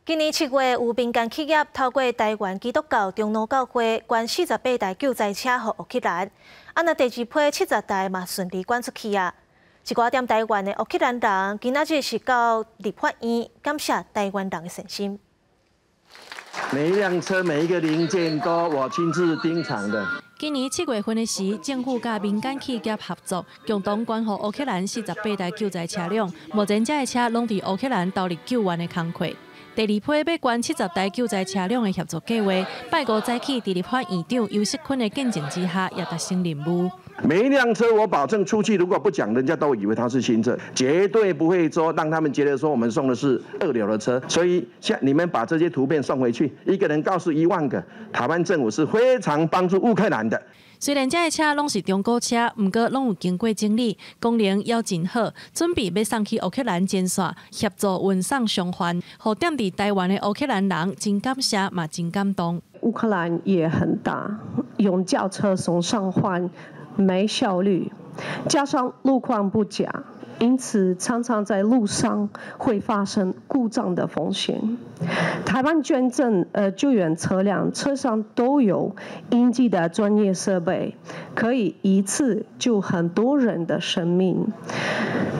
今年7月，有民間企業透過台灣基督教長老教會捐48台救災車予烏克蘭，啊，若第二批70台嘛順利捐出去啊。一寡踮台灣的烏克蘭人，今仔日是到立法院感謝台灣人的善心。每一輛車、每一個零件都我親自盯場的。今年7月份的時，政府佮民間企業合作，共同捐予烏克蘭48台救災車輛。目前這个車攏佇烏克蘭投入救援的工課。第二批欲捐70台救災車輛的協助計劃，拜五早起佇立法院長游錫堃的見證之下，也達成任務。每一輛車，我保證出去，如果不講，人家都以為它是新車，絕對不會說讓他們覺得說我們送的是二流的車。所以，像你們把這些圖片送回去，一個人告訴1萬個，台灣政府是非常幫助烏克蘭的。雖然這个車攏是中古車，毋過攏有經過整理，功能猶真好，準備欲送去烏克蘭前線協助運送傷患，予踮佇台灣的烏克蘭人真感謝嘛，真感動。烏克蘭也很大，用轎車送傷患沒效率，加上路況不佳，因此常常在路上會發生故障的風險。台灣捐贈救援車輛，車上都有應急的專業設備，可以一次救很多人的生命。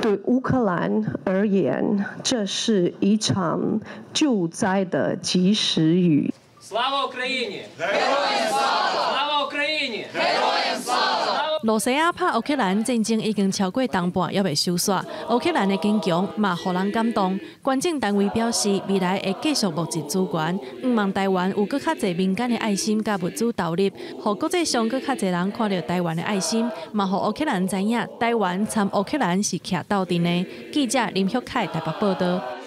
對烏克蘭而言，這是一場救災的及時雨。 Слава Україні! Героям слава! Слава Україні! Героям слава! 露西亞拍烏克蘭戰爭已經超過冬半，猶未收煞。烏克蘭的堅強嘛，予人感動。捐贈單位表示，未來會繼續募集資源，向望台灣有閣較濟民間的愛心佮物資投入，予國際上閣較濟人看著台灣的愛心，嘛予烏克蘭知影台灣參烏克蘭是徛鬥陣的。記者林旭凱台北報道。